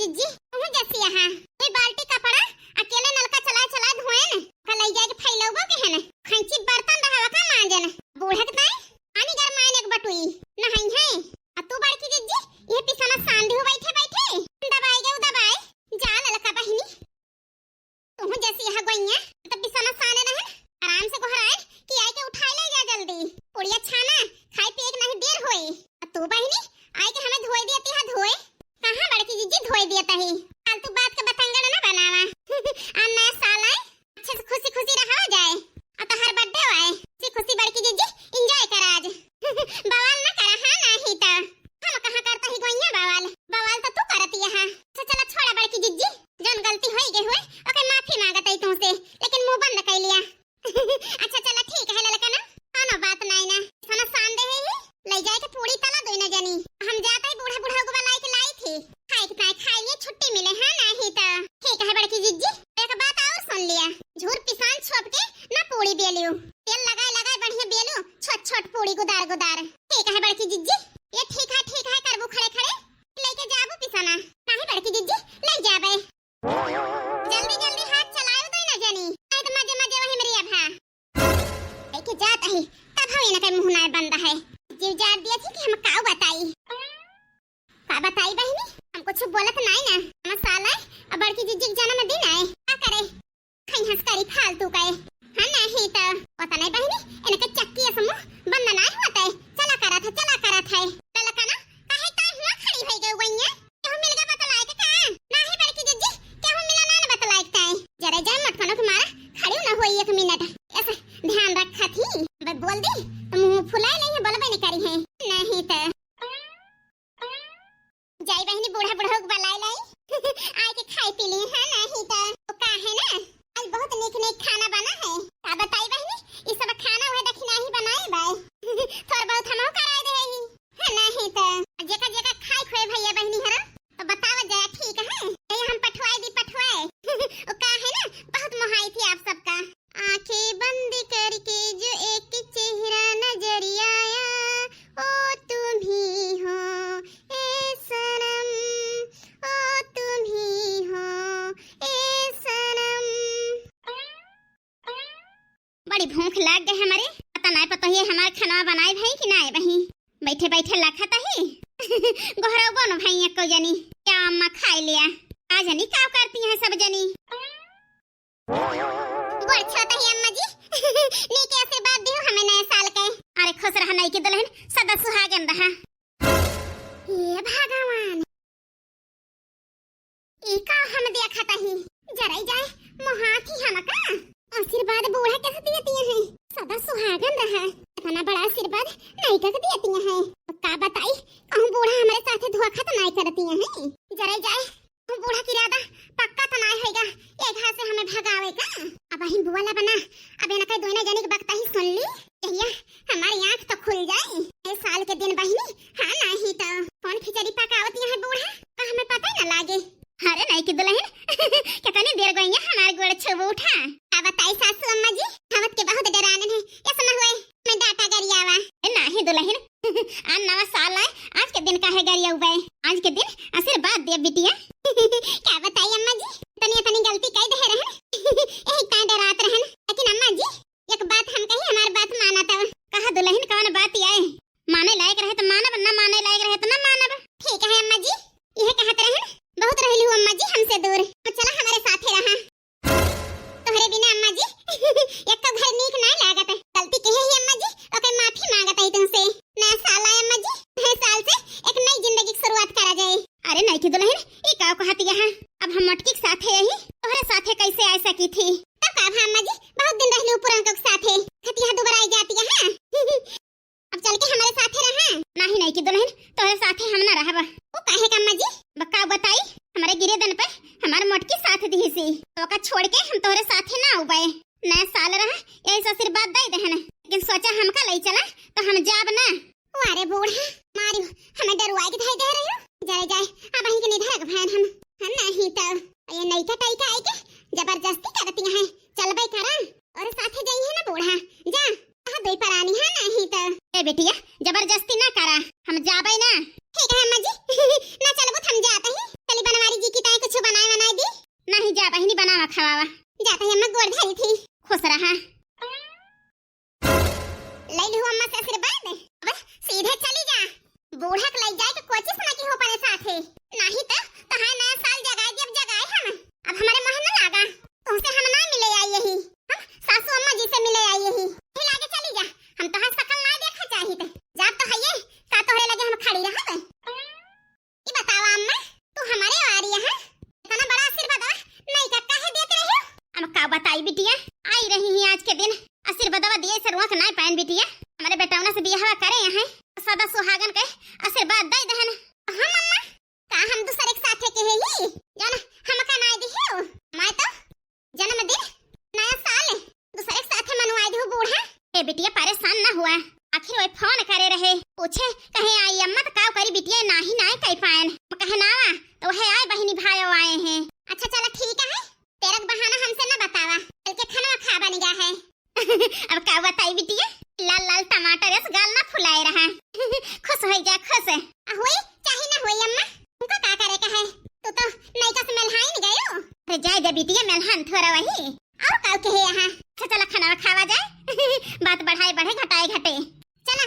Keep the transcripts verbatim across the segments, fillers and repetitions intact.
जिज्जी, तुहूँ जैसी यहाँ। कोई बाल्टी कपड़ा अकेले नलका चलाए चलाए धोएन, का लई जाए के फैलौबो के हन। खैंची बर्तन रहवा का मांजन। बूढ़क ताई, पानी गरमाएन एक बटुई, नहाई है। आ तू बड़की जिज्जी, ये पिसना सान दिहु बैठे बैठे। दबाए गए दबाए, जा ललका बहिनी। तुहूँ जैसी यहाँ गोइया, तब पिसना साने रहन, आराम से गोहराए कि आए के उठाए ले जा जल्दी। पुड़िया छाना, खाए पिए के नहीं देर होई। आ तू बहिनी, आए के हमें धोए दिया तिहा धोए। कहाँ बड़की जिज्जी धोए दिया तही? फालतू बात के बतंगड़ ना बनावा। आ नया साल आए, अच्छे से खुशी खुशी रहा जाए। आ तोहार birthday आए, खुशी खुशी बड़की जिज्जी enjoy कर आज। बवाल ना करा, हाँ नाही त। हम कहाँ करता ही गोइया बवाल, बवाल तो तू करती है। अच्छा चला छोड़ा बड़की जिज्जी, जौन गलती होई गई हुए, ओके माफी मांगत है तुमसे, लेकिन मुंह बंद कर लिया। अच्छा चला ठीक है ललका ना, कोनो बात नाई ना, खाना सान दे है ही, ले जाए के पूरी तला दो ना जनी। हम जाता ही बूढ़ा बूढ़ा को बुलाई के लाई थी, खाए के ताए खाए लिए छुट्टी मिले, हाँ नाही त। ठीक है बड़की जिज्जी, एक बात और सुन लिया, झूर पिसान छोप के ना पूरी बेलियो, तेल लगाए लगाए बढ़िया बेलू, छोट छोट पूरी गुदार गुदार। ठीक है बड़की जिज्जी, ये ठीक है ठीक है करबू खड़े खड़े, लेके जाबू पिसना। नाही बड़की जिज्जी, ले जाबे। जल्दी जल्दी हाथ चलाओ दो ना जनी, नहीं तो मजे मजे वही मेरी अभा। लेके जात ही, तब हम इनके मुंह ना बंद है। जीव जाड़ दिया थी कि हम काऊ बताई। का बताई बहिनी, हम कुछ बोलत नाई ना। हम साल है, अब बड़की जिज्जी के जन्मदिन है, का करे? खई हंस करी फालतू का है। हाँ नाही त, पता नहीं बहिनी, इनके चक्की ऐसे मुंह बंद नाई होता है। चला करत है, चला करत है। ललका ना, काहे ताई हुआ खड़ी होई गई हुई है? केहू मिल गया बतलाए के का? नाही बड़की जिज्जी, केहू मिला ना, ना बतलाए के ताई। जरा जाए मटकनो के मारा, खड़ी ना होई एक मिनट। ऐसे ध्यान रखा थी, बस बोल दी, तो मुंह फुलाए नहीं है, बोलबे नहीं करी है। नाही त। जाई बहिनी, बूढ़ा बूढ़ा के बलाई लाई। आए के खाई पी ली, हाँ नाही त। वो का है ना, आज बहुत नीक नीक खाना बना है। का बताई बहिनी, ई सब खाना वह दखिना ही बनाए बाय। थोड़ बहुत हमहू कराए दे ही। हाँ नाही त। जेका जेका खाए खोए भैया बहिनी हरा, तो बतावा जाए, ठीक है? ये हम पठवाए दी, पठवाए। वो का है ना, बहुत मोहाई थी आप सबका। आंखें बंद करके जो एक चेहरा नजर आया, ओ तुम ही हो ए सनम, ओ तुम ही हो ए सनम। बड़ी भूख लाग गई हमरे, पता नाई पता ही हमार खाना बनाए भाई कि ना भाई। बैठे बैठे लखत ही। गोहरौबो न भाई एको जनी, क्या अम्मा खाए लिया। आज नहीं का करती हैं सब जनी। बड़ छोट ही अम्मा जी। नीके आशीर्वाद दियो हमें नए साल के। अरे खुश रहा नई की दुल्हन, सदा सुहागन रहा। हे भगवान, ई का हम देखत ही? जरई जाए, मोहात ही हमका। आशीर्वाद बूढ़ा कैसे दियती हैं? सदा सुहागन रहा। इतना बड़ा आशीर्वाद नइका के दियती हैं। का बताई, कहूँ बूढ़ा हमरे साथे धोखा तो नाई करती हैं। जरई जाए, बूढ़ा के इरादा पक्का तो नाय होइगा, ए घर से हमें भगावे का। अब अहिन बुआ ला बना, अब इनका दोनों जने के बकता ही सुन ली। कहिया हमारी आँख तो खुल जाए। ए साल के दिन बहिनी, हाँ नाही तो कौन खिचड़ी पकावती है बूढ़ा, का हमें पता ही ना लागे। अरे नई की दुल्हन, कितनी देर गई है हमारे गोड़ छुबू उठा। अब बताई सासू अम्मा जी, हम तो बहुत डराने हैं, ऐसा ना हुए मैं डाटा गरियावा। ए नाही दुल्हन, आज नवा साल आए, आज के दिन काहे गरियाउबे? आज के दिन आशीर्वाद दे बिटिया। का बताई अम्मा जी, तनी तनी गलती कई दे रहन। यही ताई डरात रहन। लेकिन अम्मा जी, एक बात हम कही, हमार बात माना तब। कहा दुल्हन, कौन बात आए? माने लायक रहे तो मानब, ना माने लायक रहे तो ना मानब। ठीक है अम्मा जी, यह कहत रहन, बहुत रहली हूँ अम्मा जी हमसे दूर। अब चला हमारे साथे रहा। तोहरे बिना अम्मा जी, एक तो घर नीक नाय लागत। गलती किहे ही अम्मा जी, ओकर माफी मांगत ही तुमसे। नया साल आए अम्मा जी, नए साल से एक नई जिंदगी की शुरुआत करा जाए। अरे नई की दुल्हन, ई का कहत यहाँ? अब हम मोटकी के साथे यही, तोहरे साथे कैसे आ सकी थी? तब का भा अम्मा जी, बहुत दिन रहली पुरनका के साथे, खतिया दुबारा आई जाती यहाँ। अब चल के हमारे साथे रहा। नाही, नाही की दुल्हन, तोहरे साथे हम ना रहब। वो काहे का अम्मा जी? बका बताई, हमारे गिरे दिन पे हमार मोटकी साथ दिहिसी, तो ओका छोड़ के हम तोहरे साथे ना उबे। नया साल रहा, यही से आशीर्वाद दे देहन, लेकिन सोचा हमका लई चला तो हम जाब ना। वारे बूढ़ा, मारी हमें डरुआ के धई दे रही हो। जरे जाए, अब अहीं के निधरक भैन हम, हम नहीं तो ये नईका टईका आई के जबरदस्ती करती हैं, चलबे करा और साथे जाई है ना बूढ़ा, जा। कहा दुई परानी है नहीं तो। ए बेटिया, जबरदस्ती ना करा, हम जाबे ना। ठीक है अम्मा जी, ना चलबो तो हम जाते ही। चली बनवारी जी की नाहीं त तोहार नया साल जगाए दियब, जगाए हम। अब हमरे मोह न लागा, तुमसे हम ना मिले आई यही, हम सासू अम्मा जी से मिले आई यही। यही लागे चली जा, हम तोहार सकल ना देखा चाहित। जाब तो हइये, का तोहरे लगे हम खड़ी रहब? ई बतावा अम्मा, तू हमरे ओरी है? इतना बड़ा आशीर्वाद नइका काहे देत रही हो? अब का बताई बिटिया, आई रही ही आज के दिन, आशीर्वादवा दिए से रुआ के नाय पाएन बिटिया। हमरे बेटौना से बियाहवा करे हैं, सदा सुहागन के आशीर्वाद दे देहन। हाँ मम्मा, का हम दूसरे के साथे के ही, जौन हमका नाय दिहे हो? मैं तो जन्मदिन, नया साल, दूसरे के साथे मनवाए दिहु बूढ़ा। ए बिटिया, परेशान ना हुआ, आखिर वही फोन करे रहे, पूछे कहे आई अम्मा, तो का करी बिटिया, नाही नाय कह पाएन। कहे ना आवा, तो वह आए बहिनी भायो आए हैं। अच्छा चला ठीक है, तेरा बहाना हमसे ना बतावा, चल के खाना खा बन गया है। अब का बताई बिटिया, लाल लाल टमाटर अस गाल ना फुलाए रहा। खुश होई जा, खुश। आ होई चाहे ना होई अम्मा, तुमका का करे का है? तू तो नइका से मेलहाइन गयो। अरे जाए दे बिटिया, मेलहान थोड़ा वही। और का कहे यहाँ? अच्छा चला खाना खावा जाए। बात बढ़ाए बढ़े, घटाए घटे। चला।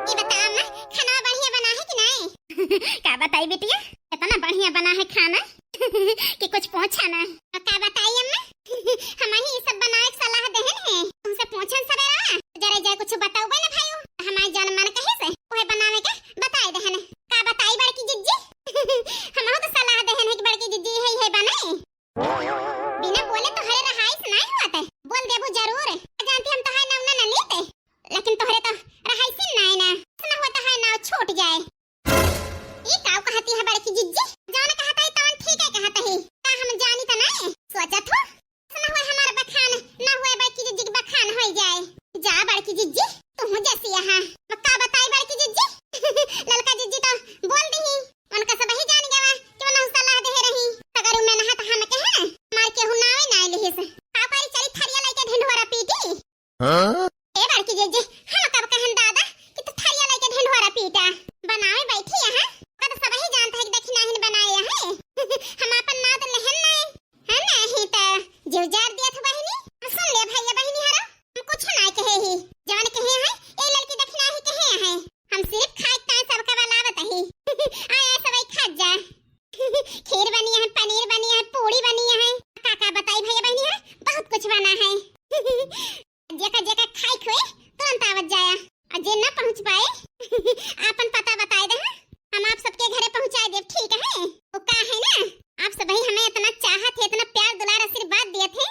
ई बता अम्मा, खाना बढ़िया बना है कि नहीं? का बताई बिटिया, इतना बढ़िया बना है खाना कि कुछ पूछा ना। और का बताई अम्मा, हम ही सब बनावे के सलाह देहन है, तुमसे पूछन सवेरा, जरा जाए कुछ बताओ ना भाई, हमारे जौन मन कहे से वह बनावे के बताए देहन। का बताई बड़की जिज्जी, हम तो सलाह देहन है कि बड़की जिज्जी है, है बनाए। बिना बोले तोहरे रहाइस नाय होत। बोल देबू जरूर। जानती हम तोहार नाव ना, ना लेते, लेकिन तोहरे तो रहाइसिन नाय ना। ना हुआ तोहार नाव छूट जाए। ई काव कहती है बड़की जिज्जी? जौन कहत है तौन ठीक है कहत है। का हम जानी त नाय? सोचत हो? ना हुआ हमार बखान, ना हुआ बड़की जिज्जी के बखान होई जाए। जा बड़की जिज्जी, तू जैसी यहाँ। अब का बताई बड़की जिज्जी? ललका जिज्जी तो बोल दी। उनका सब ही जान गवा कि उन्हें सलाह दे रही। अगर उ मेनहा त हम कहे ना, मार के हु नावे ना लिहिस। का करी, चली थरिया लेके ढिंढोरा पीटी। हाँ? ए बड़की जिज्जी, हम कब कहन दादा कि तू थरिया लेके ढिंढोरा पीटा? बनावे बैठी यहाँ, का तो सब ही जानता है कि दखिनाहिन बनाए यहाँ। हम अपन नाव तो लेहन नहीं। हाँ, नहीं तो जीव जार दिया था बहिनी। सुन ले भैया बहिनी हरा, हम कुछ ना कहे ही। जवन कहे हैं, ए लड़की दखिना ही कहे हैं। हम सिर्फ खाए ताए सबका बलावत ही। आए, आए, सबई खा जा। खीर बनी है, पनीर बनी है, पूड़ी बनी है। का का बताई भैया बहिनी है, बहुत कुछ बना है। जेका जेका खाए खोए, तुरंत आवत जाया। और जे ना पहुँच पाए, आपन पता बताए दे, हाँ? हम आप सबके घरे पहुँचाए देब, ठीक है? वो का है ना, आप सब ही हमें इतना चाहत है, इतना प्यार दुलार आशीर्वाद दिए थे,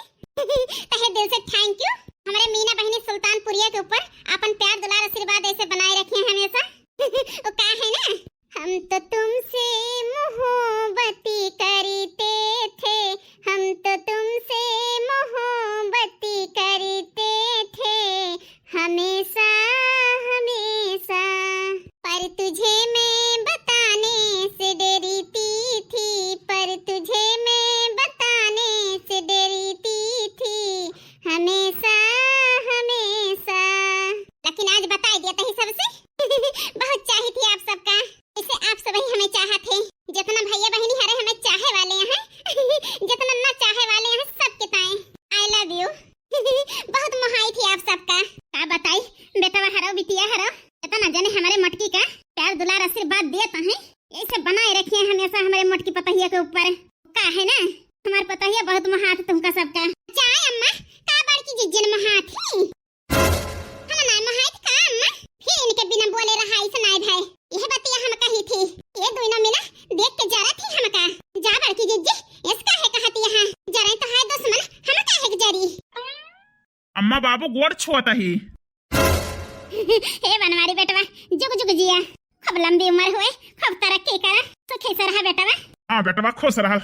तहे दिल से thank you। हमारे मीना बहिनी सुल्तानपुरिया के ऊपर आपन प्यार दुलार आशीर्वाद ऐसे बनाए रखिए हमेशा। वो का है ना, हम तो तुमसे मोहब्बती करते थे, हम तो तुमसे मोहब्बती करते थे, हमेशा, हमेशा। पर तुझे मैं बताने से डरती थी, पर तुझे मैं बताने से डरती थी, हमेशा, हमेशा। लेकिन आज बताए दिया तही सबसे। बहुत चाही थी आप सबका, इसे आप सब ही हमें चाहत है। जितना भैया बहिनी हरे हमें चाहे वाले हैं, जितना ना चाहे वाले हैं, सबके ताए I love you। बहुत मोहाई थी आप सबका। का बताई, बेटवा हरो, बिटिया हरो, इतना जने हमारे मटकी का प्यार दुलार आशीर्वाद दिया तो है, ऐसे बनाए रखिए हमेशा हमारे मटकी पतहिया के ऊपर। का है ना, हमारे पतहिया बहुत मोहात तुमका सबका। जाए अम्मा, का बड़की जिज्जन मोहात ही? हम ना मोहात का अम्मा? फिर इनके बिना बोले रहा इस नाय भाई। यह बतिया हम कही थी, ये दोनों मिला देख के जरा थी हमका। जा बड़की जिज्जी, इसका है कहती यहाँ, जरा तो है दुश्मन, हम का है जरी। अम्मा बाबू गोड़ छुअत ही। हे बनवारी बेटवा, जुग जुग जिया, खूब लंबी उम्र हुए, खूब तरक्की करा, सुखी से रहा बेटवा। हाँ बेटवा, खुश रहा।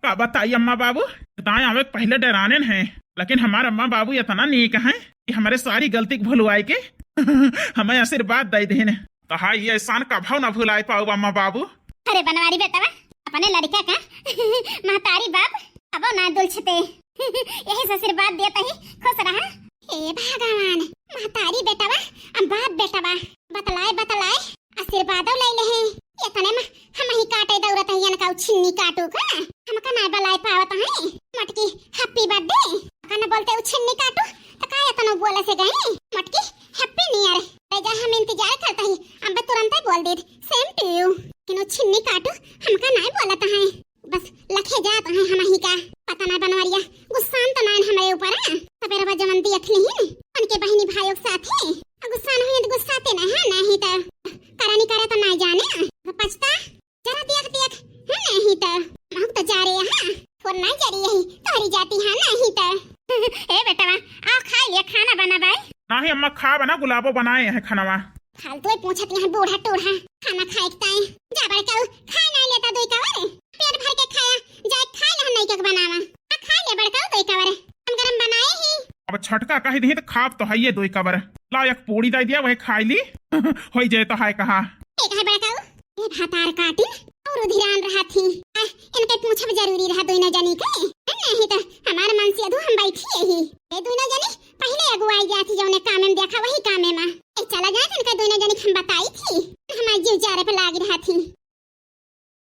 का बताई अम्मा बाबू, दाएं आवे के पहले डरानेन हैं, लेकिन हमार अम्मा बाबू इतना नीक हैं कि हमारे सारी गलती के भुलवाए के हमें आशीर्वाद दे देने। तो हाँ, ये एहसान कभो ना भुलाए पाऊ अम्मा बाबू। अरे बनवारी बेटवा, अपने लड़का का महतारी बाप कबो ना दुलछते। यही से आशीर्वाद देता ही खुश रहा। हे भगवान, महतारी बेटवा, अम बाप बेटवा, बतलाए बतलाए आशीर्वादो ले ले हैं। इतने में हम ही काटे दौड़त ही, इनका उ छिन्नी काटू का, हमका ना बलाए पावत हैं। मटकी happy birthday का ना बोलते उ छिन्नी काटू, तो का इतनो बोले से गए? मटकी happy new year। ले जा, हम इंतजार तही, अब तुरंतै बोल देत, same to you। किनो छिन्नी काटू, हमका नाहीं बोलत हैं। बस लखे जात हैं हमही का। पता नाहीं बनवरिया गुस्सान तो नाहीं हमरे ऊपर, हाँ? सबेरवा जवन दियत लिहिन, उनके बहिनी भाइयों के साथे। आ गुस्सान हुई तो गुस्साते नाहीं, हाँ, नाहीं तो करनी करे तो नाहीं जाने। तो पछता, जरा दियत दियत, हाँ, नाहीं तो। महक तो जा रहे, हाँ। फोन नाहीं जा रही है, तोहरी जाती, हाँ, नाहीं तो। ए बेटवा, आओ खाइ लिया, खाना बना बाई। नाहीं अम्मा, खाब ना, गुलाबो बनाए हैं खानवा। फालतू ही पूछत यहाँ बूढ़ा टूढ़ा, खाना खाए के ताई। जा बड़काऊ, खाए नाहीं लेता दुई कवर, पेट भर के खाया, जाए खाए ले हम नहीं के बनावा। आ खाए ले बड़काऊ दुई कवर, हम गरम बनाए ही। अब छटका कहि दिही तो खाब तो हइये दुई कवर। ला एक पूड़ी दइ दिया, वही खाइ ली। होइ जाए तो हाय कहा। एक है बड़काऊ, ये भातार काटिन और उधिरान रहा थी। आ, इनके पूछब जरूरी रहा दोनों जनी के। नाहीं तो हमार मन से अधू हम बैठी।